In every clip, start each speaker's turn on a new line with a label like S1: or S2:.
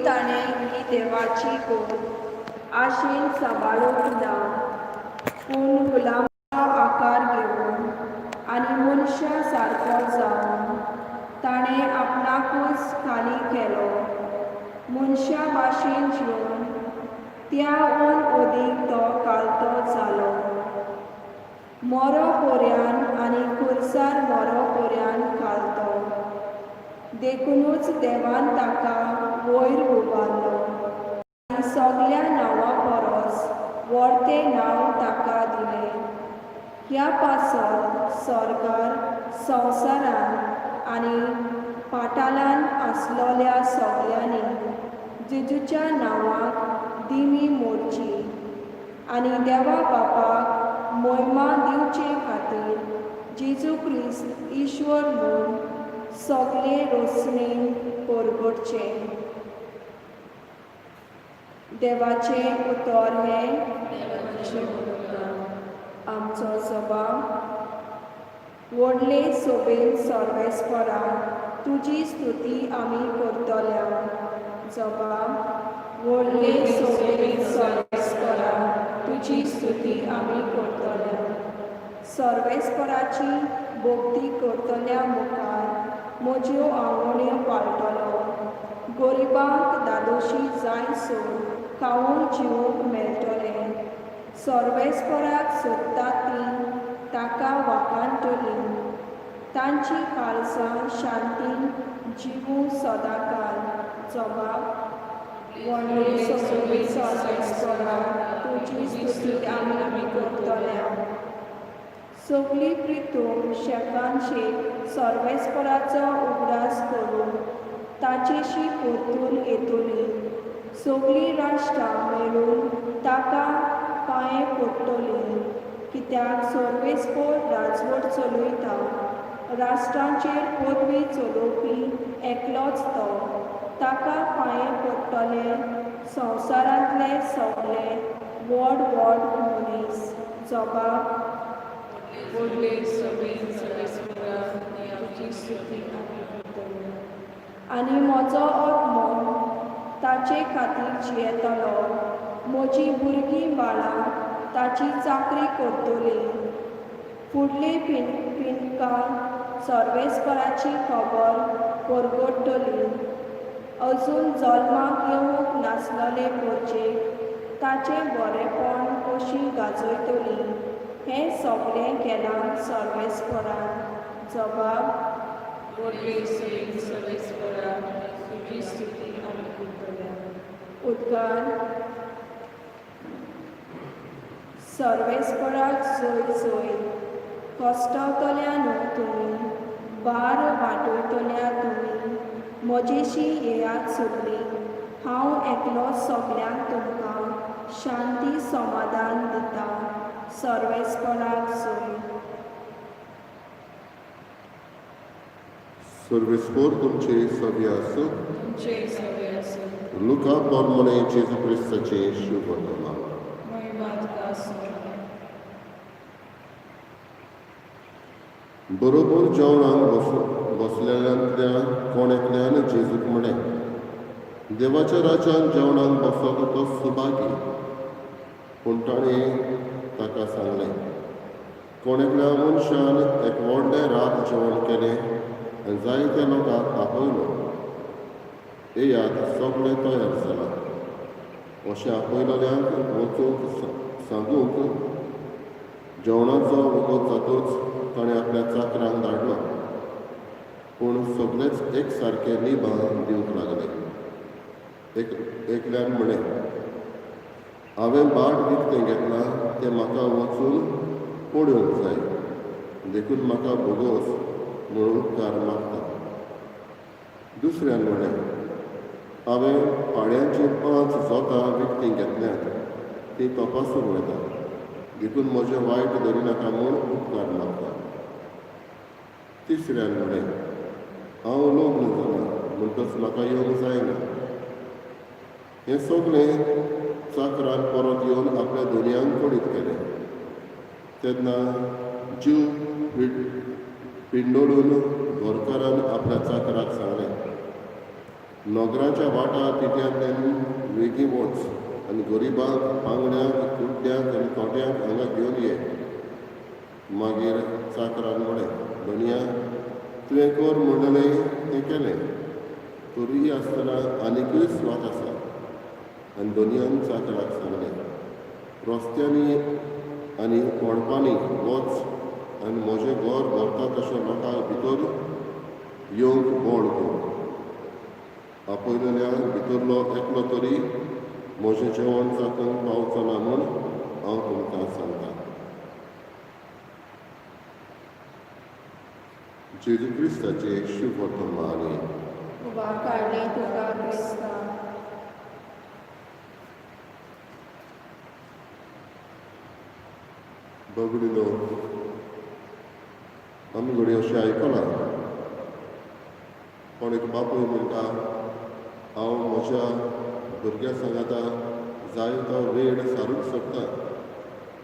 S1: ताणें ही देवाची गोर आशेन सांबाळूंक ना, पूण गुलामाचो आकार घेवन आनी मनशा सारको जावन ताणें आपणाकूच खाली केलो. मनशा भाशेन जिवन त्याहून अदीक तो कालतो जालो. मोरो पोऱ्यान आनी खुर्सार मोरो पोऱ्यान घालतो. देखुनूच देवान ताका वयर उबारलो आनी सगल्या नांवा परस व्हडतें नांव ताका दिलें. ह्या पासत सरकार संवसारान आनी पाटालान आसलोल्या सगल्यांनी जेजूच्या नांवाक दिमी मोडची आनी देवा बापाक मोहिमा दिवचे खातीर जेजू क्रिस्त ईश्वर म्हूण सगळे रोसणेन परगटचे. देवाचें उतर हें.
S2: देवाचें उपकार.
S1: आमचो जबाब. व्हडले सोबेन सर्वेस्परा, तुजी स्तुती आमी करतल्या. जबाब. व्हडले सोबेन सर्वेस्परा, तुजी स्तुती आमी करतल्या. सर्वेस्पराची भक्ती करतल्या मुखार म्हज्यो आंगवण्यो पाळटलो. गरिबांक धादोशी जायसर खावंक जिवंक मेळटलें. सर्वेस्पराक सोदता ती ताका वाखाणटली. तांची काळजां शांतीन जिवूं सदांकाळ. जबाब. व्हडले सोबीत सर्वेस्परा, तुजी स्तुती आमी करतल्या. सगळी प्रितूम शेकान शेक सर्वेस्पराचो उगडास करून ताचेशी परतून येतली. सगळीं राष्ट्रां मेळून ताका पांये पडटलीं, कित्याक सर्वेस्पर राजवट चलयता. राष्ट्रांचेर पदवी चलोवपी एकलोच तो. ताका पांये पडटले संवसारांतले सगळे व्हड व्हड मनीस. जबाब.
S2: व्हडले सभेन सर्वेस्परा, तुजी स्तुती आमी करतले.
S1: आनी म्हजो आत्मो ताचे खातीर जियेतलो. म्हजीं भुरगीं बाळां ताची चाकरी करतलीं. फुडली पिंडकां सर्वेस्पराची खबर परगटतली. अजून जल्माक येवंक नासलेले परजेक ताचें बरेपण कशी गाजयतली. हें सगळें केलां सर्वेस्परान. जबाब.
S2: व्हडले सभेन सर्वेस्परा, तुजी स्तुती आमी करतले.
S1: उद्गार. सर्वेस्पराक जय जय. कश्टवतल्या न्हू तुमी, भार वाटयतल्या तुमी, म्हजेशी येयात सगळीं. हांव एकलो सगल्यांक तुमकां शांती समाधान दिता. सर्वेस्पराक जय.
S3: सर्वेस्पोर तुमचे सगळे आसूं.
S2: तुमचे सगळे आसूं.
S3: लुका प्रमाणे जेजू क्रिस्ताचें शुभ वर्तमान.
S2: महिमा तुका आसूं.
S3: बरोबर जेवणाक बसलेल्यांतल्या कोण एकल्यान जेजूक म्हणें, देवाच्या राज्यान जेवणाक बसत तो सुभागी. पूण ताणें ताका सांगलें, कोण एकल्या मनशान एक व्हडलें रात जेवण केलें आनी जायत्या लोकांक आपयलो. येयात, सगळें तयार जालां अशें आपयलेल्यांक वचूंक सांगूंक जेवणाचो वगत जातूच ताणें आपल्या चाकरांक धाडलो. पूण सगळेच एक सारके निभां दिवंक लागले. एकल्यान म्हणें, हांवें भाट विकतें घेतलां तें म्हाका वचून पळोवंक जाय, देखून म्हाका भोगोस म्हूण उपकार मागता. दुसऱ्यान म्हणें, हांवें पाड्यांचीं 5 जोतां विकतीं घेतल्यांत, तीं तपासूंक वता, देखून म्हजें वायट धरिनाका म्हूण उपकार मागता. तिसऱ्यान म्हणें, हांव लग्न जालां म्हणटच म्हाका येवंक जायना. हें सगळें चाकरान परत येवन आपल्या धनयांक कळीत केलें. तेन्ना जीव पिंडोळून घरकारान आपल्या चाकराक सांगलें, नोगराच्या वाटा तितल्यान वेगीं वच आनी गरिबांक, पांगड्यांक, कुड्ड्यांक आनी तोट्यांक हांगा घेवन ये. मागीर चाकरान म्हळें, धनया, तुवें कर म्हणलें तें केलें, तरीय आसतना आनिकूय सुवात आसा. आनी धनयान चाकराक सांगलें, रस्त्यांनी आनी वडपांनी वच आनी म्हजें घर भरता तशें लोकांक भितर येवंक बळ कर. आपयलेल्या भितरलो एकलो तरी म्हजें जेवण चाकूंक पावचो ना म्हूण हांव तुमकां सांगता. जेजू क्रिस्ताचें शुभवर्तमान.
S1: उबाकाडली तुका क्रिस्ता.
S3: बगडिनो, आमी घडये अशें आयकलां, कोण एक बापूय म्हणटा, हांव म्हज्या भुरग्यां सांगाता जाय तो वेळ सारूंक सोदता,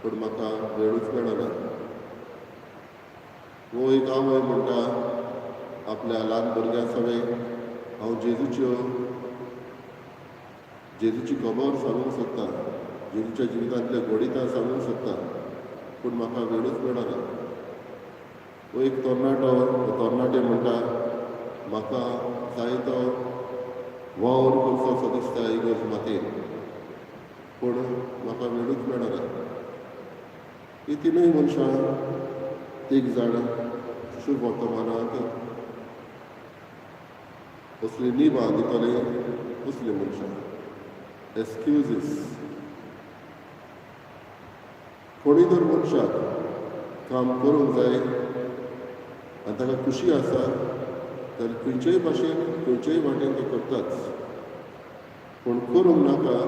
S3: पूण म्हाका वेळूच मेळना. वो एक आवय म्हणटा, आपल्या ल्हान भुरग्यां सवें हांव जेजूची खबर सांगूंक सोदता, जेजूच्या जिवितांतल्या घडितां सांगूंक सोदता, पूण म्हाका वेळूच मेळना. वो एक तरणाटो तरणाटे म्हणटा, म्हाका जाय तो वावर करचो असो दिसता इगर्ज मातयेन, पूण म्हाका वेळूच मेळना. ही तिनूय मनशां तीग जाण शुभ वर्तमानांत असली निबां दितले असली मनशां, एक्सक्युजीस. कोणूय जर मनशाक काम करूंक जाय आनी ताका खुशी आसा जाल्यार खंयचेय भाशेन खंयचेय वाटेन ते करताच, पूण करूंक नाका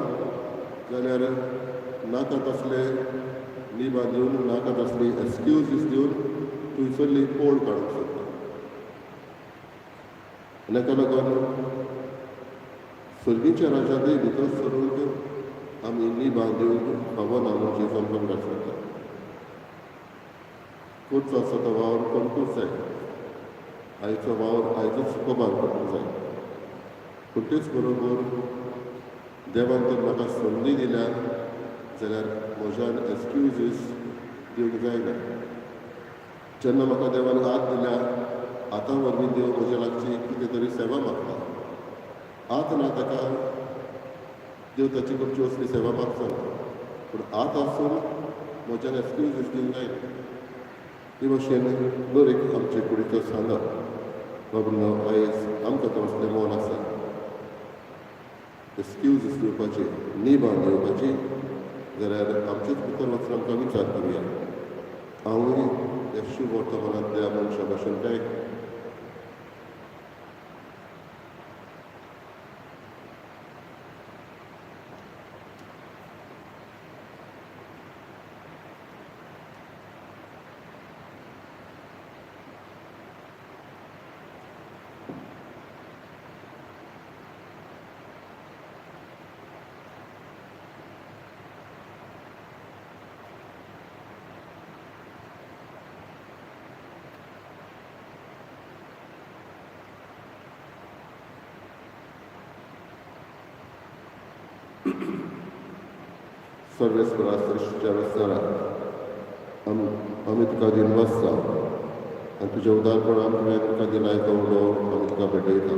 S3: जाल्यार नाका तसले निबां दिवन, नाका तसली एक्सक्युजीस दिवन थंयसरली पोळ काडूंक सोदता. आनी ताका लागून सर्गीच्या राज्यांतूय भितर सरूंक आमी निबां दिवंक फावना म्हूण जेजू आमकां विचार सोदता. करचो आसा तो वावर करूंकूच जाय, आयचो वावर आयजूच कबार करूंक जाय. पूण तेच बरोबर देवान तर म्हाका संदी दिल्या जाल्यार म्हज्यान एक्सक्युजीस दिवंक जायना. जेन्ना म्हाका देवान हात दिल्या, आतां वरवीं देव म्हज्या लागची कितें तरी सेवा मागता, आत ना ताका देव ताची कडची असली सेवा मागचो ना, पूण आत आसून म्हज्यान एक्सक्युजीस दिवंक जायना. ही भाशेन दर एक आमचे कुडीचो सांदो बाबा आयज आमकां तो असलें मन आसा एक्सक्युजीस दिवपाची, निबां दिवपाची, जाल्यार आमचेच भितर वचून आमकां विचार करुया, हांवूय ह्या शुभ वर्तमानांतल्या मनशा भाशेन काय? सर्वेस्परा सृश्टीच्या रचणारा, आमी तुका दिनवास जावं आनी तुज्या उदारपणान तुवें तुका दिलाय तो उलो आमी तुका भेटयता.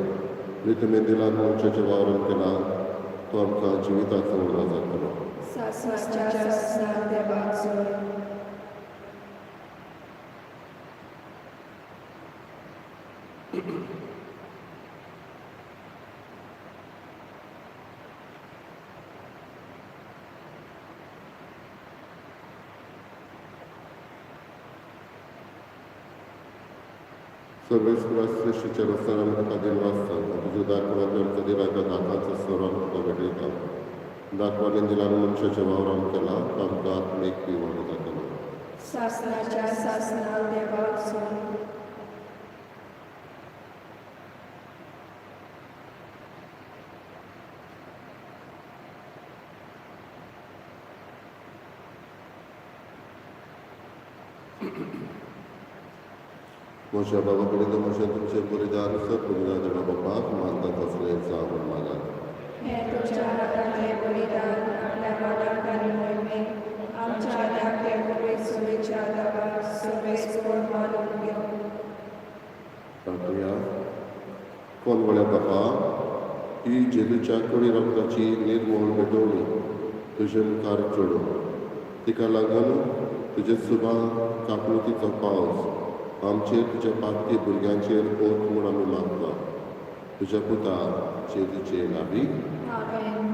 S3: तुवें दिला मनशाच्या वावरान केला तो आमकां जिविताचो उलो जातलो.
S1: सासणाच्या सासणाक देवाक जोड.
S3: सर्वेस्परा सृश्टीच्या रचणारा, आमी तुका दिनवास जावं तुज्या उदारपणान तुवें आमकां दिला त्या दाकांचो स्वर आमी तुका भेटयता. दाखवाने दिला मनशाच्या वावरान केला तो आमकां आत्मीक पिवण जातलो.
S1: सासणाच्या सासणाक देवाक जोड.
S3: म्हज्या बाबा कडेन म्हजें तुमचें बलिदान सर बलिदान देवा बापाक मानता तसलें जावं म्हूण मागात.
S1: हें तुमच्या हातांतलें बलिदान आपल्या मानाक आनी मोहिमेक आमच्या धाकटे पवित्र सुवेच्या देवा सर्वेस्पोर मानून घेवं.
S3: प्रार्थुया. कोण व्हडल्या बापा, ही जेजूच्या कुडी रक्ताची निर्मोळ भेटवणी तुजे मुखार चडूं, तिका लागून तुजे सुबा काकळुतीचो पावस आमचेर तुज्या पातकी भुरग्यांचेर ओत म्हूण आमी मागता, तुज्या पुता जेजूचे नावी.
S1: आमेन.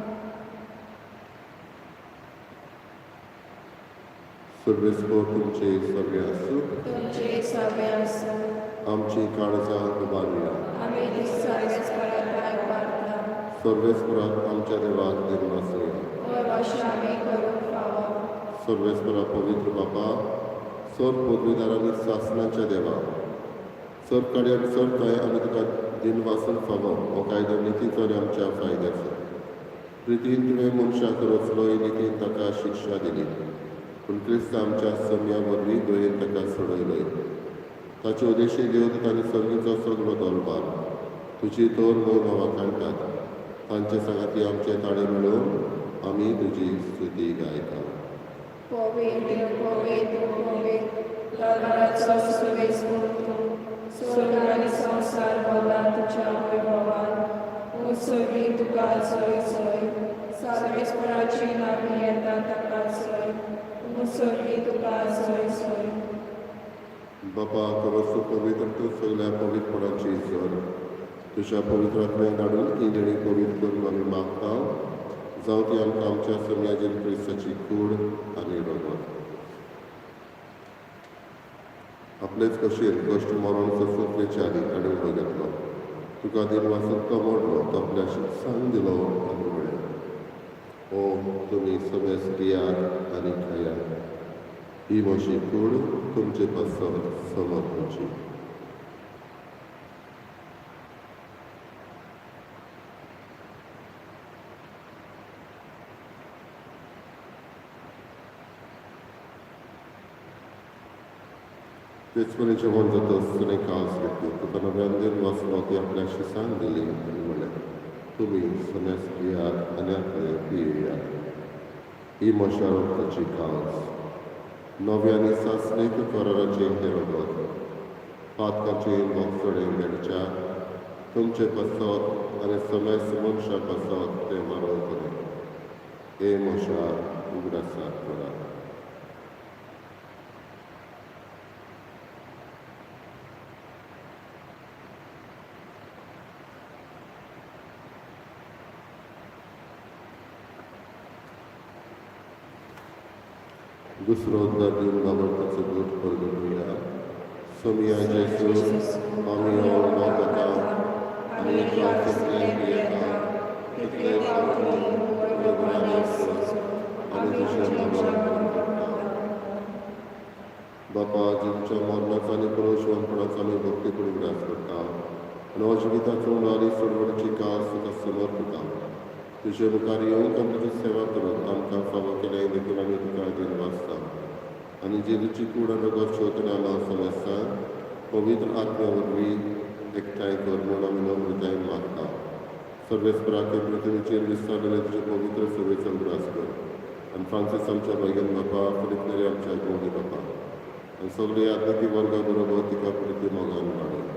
S3: सर्वेस्पोर तुमचे सगळे आसूं.
S1: तुमचे सगळे आसूं.
S3: आमची काळजां उबारुया.
S1: आमी ती सर्वेस्पराक पांय उबारता.
S3: सर्वेस्पराक आमच्या देवाक दिनवासुया.
S1: वय अशें आमी करूंक फावो.
S3: सर्वेस्परा पवित्र बापा, सर पदवीदार आनी सासणाच्या देवा, सर कार्याक सर थंय आमी तुका दिनवासूंक फावो. हो कायदो नितीचो आनी आमच्या फायद्याचो. प्रितीन तुवें मनशाक रचलो, नितीन ताका शिक्षा दिली, पूण क्रिस्त आमच्या सम्या वरवीं दयेन ताका सोडयलोय. ताचे उद्देशी देवदूत आनी सर्गीचो सगलो दरबार तुजी तर मोग वाखाणटात. तांचे सांगाती आमचे ताळे मेळोवन आमी तुजी स्तुती गायता.
S1: पवित्र पवित्र पवित्र
S2: दरबाराचो सर्वेस्पोर तूं, स्वर्ग आनी संवसार भरला तुज्या वैभवान. उत्सर्गी तुका जय जय. सर्वेस्पराची नावी येता ताका जय. उत्सर्गी तुका जय जय.
S3: बापा खरोच पवित्र तूं, सगल्या पवित्रपणाची जर तुज्या पवित्र आत्म्याक धाडून ही देणी पवित्र करून आमी मागता, जावं ती आमकां आमच्या सम्या जेजू क्रिस्ताची कूड आनी रगत. आपलेच कशेन कश्ट मरण सोंसूंक वेचे आदी ताणें उडो घेतलो, तुका दिनवासून तो मोडलो, तो आपल्या सांग दिलो आनी म्हळें, ओ तुमी समेस्त घेयात आनी खायात, ही म्हजी कूड तुमचे पासत समर्पची. तेच परी जेवण जातच ताणें कास घेतली, तुका नव्यान दिनवासलो, ती आपल्याशी सांग दिली आनी म्हणलें, तुमी समेस्त घेयात आनी आपले पियेयात, ही म्हज्या रक्ताची कास, नव्या आनी सासणीक कराराचें हें रगत, पातकाचें बोगसणें मेळच्या तुमचे पासत आनी समेस्त मनशां पासत तें वारोवतलें. हे म्हज्या उगडासाक करात. दुसरो उद्धार दिवन बाबडताचो बोट परगटुया. सोमिया जेजू, आमी हो उलोवप जाता आनी एका कितलें पियेता तितले फावटी वैभवान आमी तुजें मरण करता. बापा, जेजूच्या मरणाचो आनी पुनर्जिवनपणाचो आमी भक्तीपूर्ण उगडास करता आनी हो जिविताचो उणो आनी सोडवणीची कास तुका समर्पिता. तुजे मुखार येवंक आनी तुजी सेवा करूंक आमकां फावो केलें देखून आमी तुका दिनवासता. आनी जेजूची कूड आनी रगत शेवतना आमकां समजता पवित्र आत्म्या वरवीं एकठांय कर म्हूण आमी नम्रतायेन मागता. सर्वेस्पराक पृथ्वीचेर विस्तारलेले तुजे पवित्र सेवेचो उगडास कर आनी फ्रांसीस आमच्या भाग्यान बापा, फिलीप नेरी आमच्या गोंदी बापा आनी सगळे आत्मिकी वर्गा बरोबर तिका प्रिती मोगान वाडय.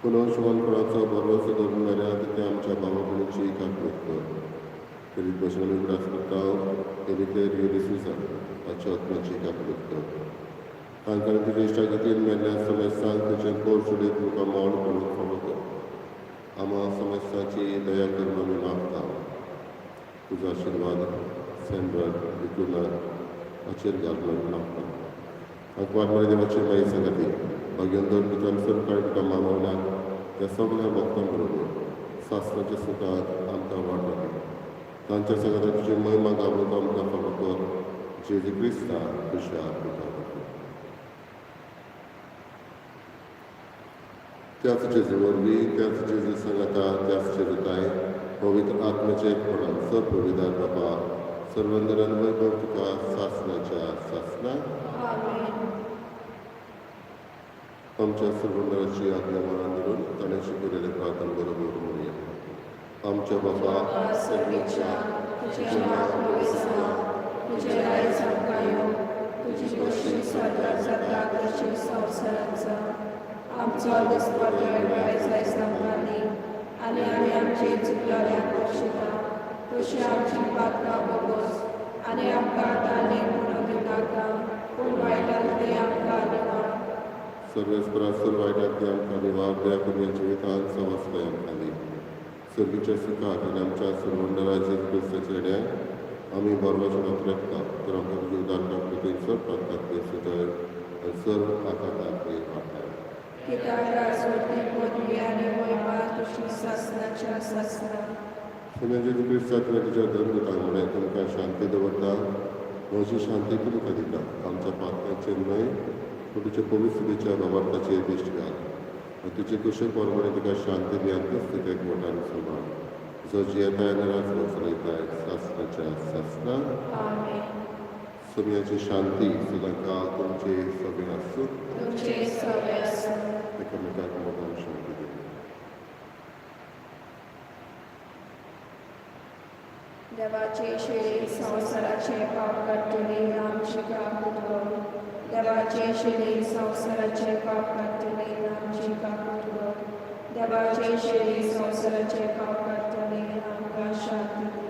S3: पुनर्जिवनपणाचो भरवंसो धरून मेल्या तिथे आमच्या भावा भयणीची काकळूत कर. फेरीत भशेन आमी उगडास करता एलितेर युलिसीसा ताच्या आत्म्याची काकळूत कर. तांकां तुज्या इश्टागतीन मेल्ल्या समेस्तांक तुजें कोर सोडीत तुका मोल पडूंक फावो कर. आमा समेस्तांची दया करून आमी मागता. तुजो आशिर्वाद सेंड्रल विकुना हाचेर घालून आमी मागता. आंकवार मरे देवाची माई सांगाती भाग्यान दोन भितर सरकार तुका मानवल्या त्या सगल्या भक्तां बरोबर सासणाच्या सुखांत आमकां वाट लागली. तांच्या सांगाता तुजी महिमा गावूंक आमकां फावो कर, जेजू क्रिस्ता तुज्या पुता वरवीं. त्याच जेजू वरवीं, त्याच जेजू सांगाता, त्याच जेजूताय पवित्र आत्म्याचे एकपणान सर पविदार बापा, सर्वंदरान वैभव तुका सासणाच्या सासणा.
S1: आमेन.
S3: आमच्या सुरबंदराची आज्ञा मनान धरून ताणें शिकयलेलें प्रार्थना बरोबर म्हणया. आमच्या बाबा
S1: सर्वेच्या, तुझें नांव पवित्र जावं, तुजें राज्य आमकां येवं, तुजी खोशी स्वर्गात जाता तशी संवसारांत जावं. आमचो दिसपट्टो वेळ आयज आमकां दी, आनी आमी आमची चुकलेल्यांक बक्षिता तशी आमची पातकां भोगोस, आनी आमकां तांणी म्हणून दिवनाका, पूण वायटांतली आमकां निवार.
S3: सर्वेस्परा सर्व वायटांतली आमकां निवार, दया करून जिवितांत सवस्ताय आमकां दी. सर्गीच्या सुखाक आनी आमच्या सुरवंडरा जेजू क्रिस्ताच्या येण्याक आमी बरोबर रेखता, तर आमकां तुजी उदार कृतीन सर्व पातकांतली सुदार आनी सर्व आघातांतली वाटाय.
S1: कित्याक राजवटी पदवी आनी महिमा तुजी सासणाच्या सासणा.
S3: स्वामी जेजू क्रिस्ता, तुवें तुज्या धर्मदूतांक म्हणलें, तुमकां शांती दवरता, म्हजी शांती तुमकां दिता. आमच्या पातकांचेर न्हय, पूण तुजे पवित्र सुबेच्या भावार्थाचेर दिश्ट घाल आनी तुजे कुशे प्रमाणे तुका शांती दी आनी तूच तुका एकवटान सांबाळ, जो जियेताय आनी राजवट चलयताय सासणाच्या सासणा.
S1: आमेन.
S3: सोम्याची शांती सदांकाळ तुमचे सगळें आसूं.
S1: तुमचे सगळे आसूं.
S3: एकामेकाक मोगान शांती दिवया.
S1: देवाचे शेळी संवसाराचे पाप काडटली आमची काकूत कर. देवाचे शेळी संवसाराचे पाप काडटली आमची काकूत कर. देवाचे शेळी संवसाराचे पाप काडटली आमकां शांती दी.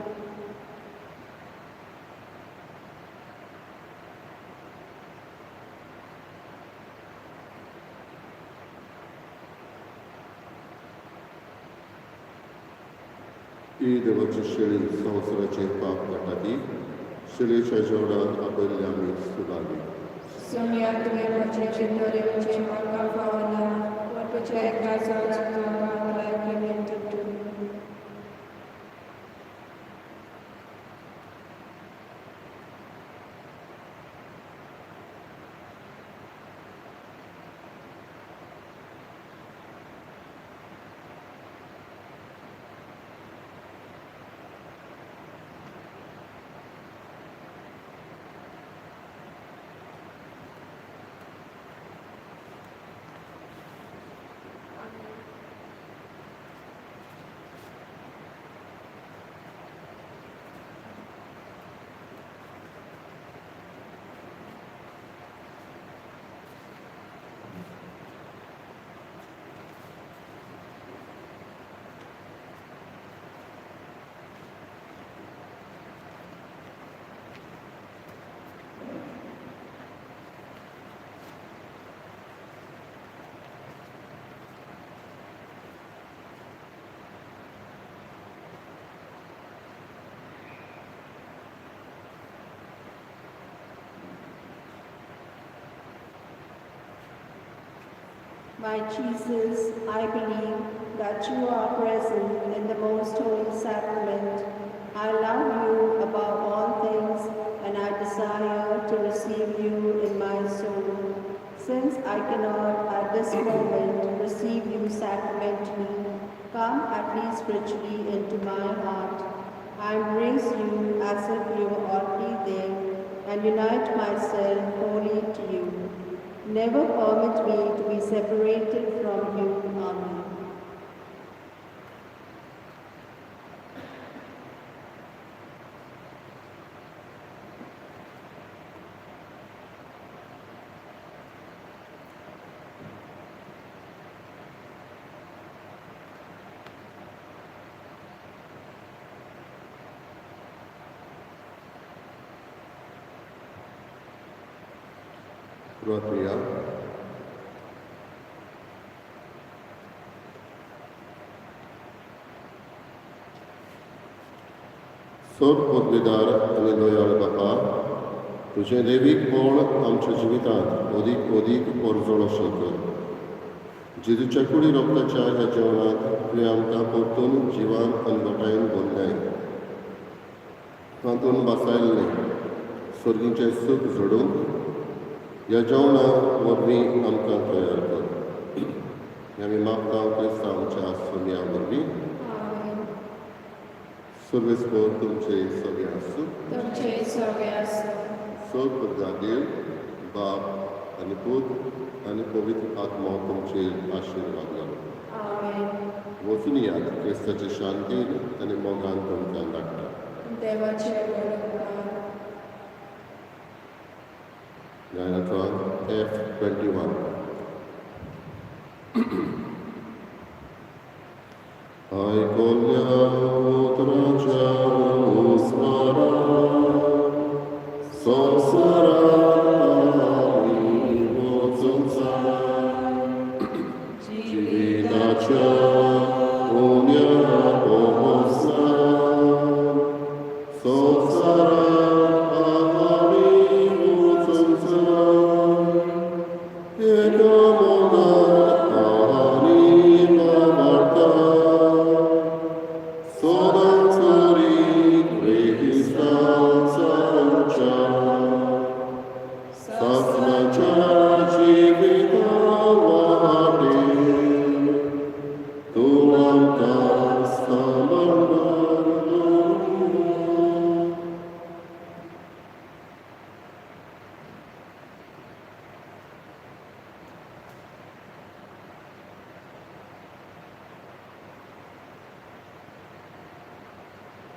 S3: ही देवाची शेळी संवसाराचे पाप काडटा ती शेळयेच्या जेवणान आपयल्ले आमी सुभागी.
S1: सोम्या, तुवें म्हजे भितर येवचें म्हाका फावना, पूण तुज्या एका जोराक म्हाका भलायकी मेळटली.
S4: My Jesus, I believe that you are present in the most holy sacrament. I love you above all things, and I desire to receive you in my soul. Since I cannot at this moment receive you sacramentally, come at least spiritually into my heart. I embrace you as if you were already there, and unite myself wholly to you. Never permit me to be separated from you. Amen.
S3: सुरवात. सोड पदवीदार आनी दयाळ बापा, तुजें देवीकपण आमच्या जिवितांत अदीक अदीक परजळ अशें कर. जेजूच्या कुडी रोगताच्या ह्या जेवणांत तुवें आमकां परतून जिवान आनी घटायेन भरलें, तातूंत बसायल्लें सर्गीचें सूख जोडूंक ह्या जेवणा वरवीं आमकां तयार कर. हें आमी मागता क्रिस्तांव आमच्या सोमया वरवीं.
S1: आमेन.
S3: सर्वेस्पर तुमचे सगळे आसूं.
S1: तुमचे सगळे आसूं.
S3: सर्व जागीर बाप आनी पूत आनी पवित्र आत्मो तुमचेर आशिर्वाद घालूं.
S2: आमेन.
S3: वचून यात, क्रिस्ताचे शांतीन आनी मोगान तुमकां धाडटा.
S2: देवाचे व्हड उपकार.
S3: गायनाक्रमांक F 21. आयकोल्या.